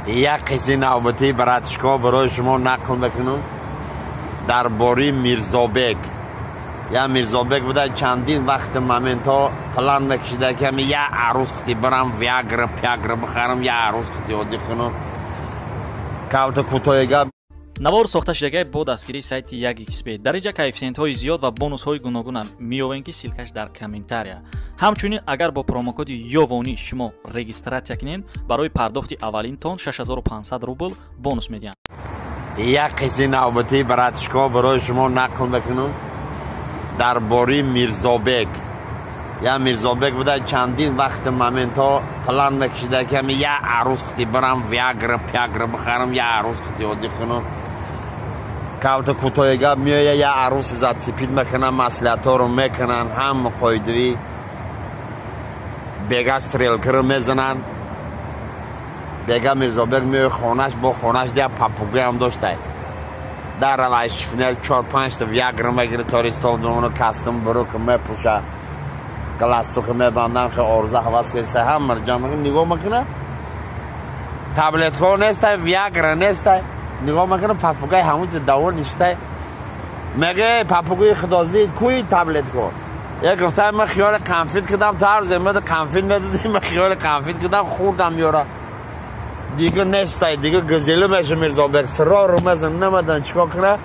Як қиссаи навбатии братишко барои шумо нақл мекунам дар бораи Мирзобек. Я Мирзобек буда чандин вақти моментҳо план мекашида ки ами я арӯз қити барам виагра пиагра бихарам, я арӯз қити оддӣ кунам. Калта кӯтоҳи гап. Навор сохта шудагай бо дастгирии сайти 1xb. Дар инҷа коэффисиентҳои зиёд ва бонусҳои гуногунам меёвем, ки ссылкаш дар комментария. Ҳамчунин агар бо промокоди Ёвонӣ шумо регистратсия кунед, барои пардохти аввалинтон 6500 рубл бонус медиҳанд. Як қиссаи навбатии братишко барои шумо нақл мекунам дар бораи Мирзобек. Я Мирзобек буда чандин вақти моментҳо план мекашида ки ами я арӯз қити барам виагра пиагра бихарам, я арӯз қити оддӣ кунам. Калта кӯтоҳи гап меоя, я арӯси зацепит мекунанд, маслиҳатҳоро мекунанд, ҳама қоидави бега стрелкаро мезананд. Бега Мирзобек меоя хонаш, бо хонаш я папугаям доштай. Дар равай шифнер 4-5 та виагра мегирад, тори стол мемона, кастум бурук мепӯша, галстук мебандан, хе орза ҳавас кеста, ҳама ҷамъ нигоҳ мекуна, таблеткаҳо нестай, виагра нестай. Нигоҳ мекунам, папугай ҳамунҷа давор ништай. Меге папугаи худоздид куи таблетко? Як гуфта ман хиёли конфит кардам, ту ҳар земада конфит медодӣ, ман хиёли конфит кардам, хӯрдам ёра. Дига нестай, дига газелӣ меша Мирзобек, сирору мезан, намедан чикор куна.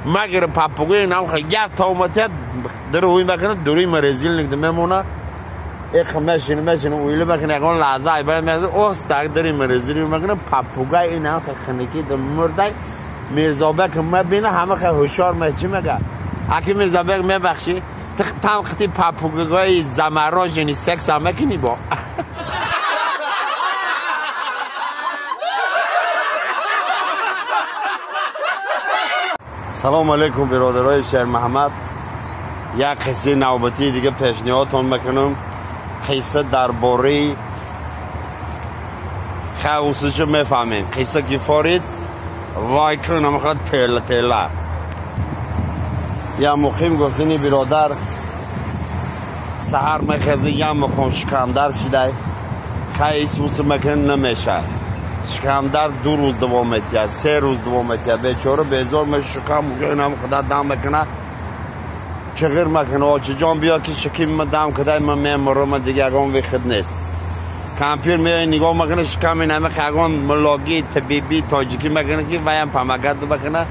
Магар папугаи нам як томатия дару ӯй мекунад, дуруи морозильник мемона. Эх мешина мешина уйлӣ мекуна, ягон лаҳза айбай мезан, ос дар дари морозильник мекуна, папугай ин ҳам хиникӣ мурдай. Мирзобек мебина, ҳама хе ҳушёр мечи мега. Аки Мирзобек мебахшӣ, там қити папугаи замороженный секс ҳам мекунӣ бо. Салом алейкум бародарои Шермаҳмад. Як қиссаи навбатии дига пешниҳодтон мекунам. Қисса дар бораи хаусишо мефаҳмем. Қисса ки форид вай кун намехоҳад тела тела. Я муқим гуфтини биродар саҳар мехези, я муқим шикамдар шидай. Хай исмуси мекунем намеша. Шикамдар 2 рӯз давом метиҳад, 3 рӯз давом метиҳад. Бечора безор меша, шикам инам худа дам мекуна. Чиғир мекуна, очиҷон биё ки шиким ма дам кудай, ма мемурам, ма дига ягон вихид нест. Компютер меояд нигоҳ мекуна, шикам ин ҳама ягон мулогии табибии тоҷикӣ мекуна ки ваям памагат мекуна.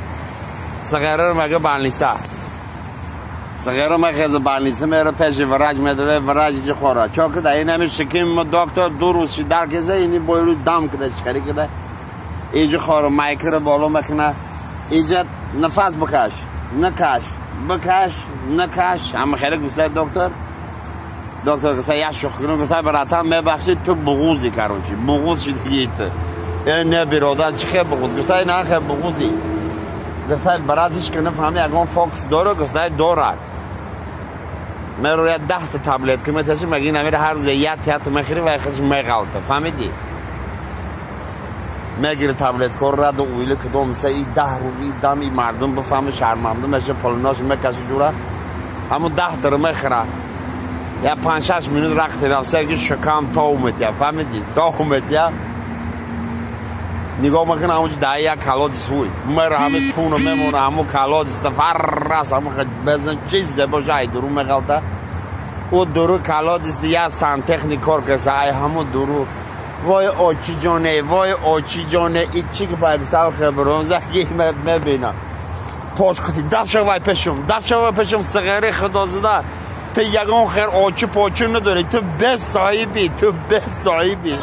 Сағираро мега балниса. Сағира мехеза балниса мера пеши врач медаве, врач ҷи хора. Чо куда ин ҳами шиким ма доктор 2 рӯз ши дар кеза, ини бо рӯз дам куда чиқари куда. Иҷи хора майкаро боло мекуна. Иҷа нафас бикаш, накаш, бикаш, накаш. Ҳама хеле гуфта доктор. Доктор гуфта як шӯхӣ кунам, гуфта братан мебахшид, ту буғузи, короче, буғуз шидагӣ ту. Э не биродар, чӣ хел буғуз? Гуфта ин хел буғузи. Гуфта брат ҳеч ки нафаҳми ягон фокус дора, гуфта дорад. Меро я 10 та таблетка меташи, меги намира ҳар рӯз як театр мехӯри ва худаш меғалта, фаҳмидӣ? Мегири таблеткаро раду уйлӣ кудом миса и 10 рӯз и дам и мардум бифаҳми шарманда меша, пулинош мекаши ҷура. Ҳамун 10 таро мехӯра. Я 5-6 минут рақт рафса ки шикам тов метия, фаҳмидӣ? Тов метия. Нигоҳ мекунам ҳамунҷо дар як колодис ҳуй. Мера ҳами пуно мемона, ҳамун колодис фаррас ҳамун безан чизе боша ай дуру меғалта. Ӯ дуру колодис я сантехник кор каса, ай ҳамун дуру. Вой очи ҷоне, вой очи ҷоне, и чӣ ки пайгуфтав хеброн заги мебина. Пош қити даф шавай пешум, даф шавай пешум, сигари худозада. Ту ягон хер очи почу надорӣ, ту бесоҳибӣ, ту бесоҳибӣ.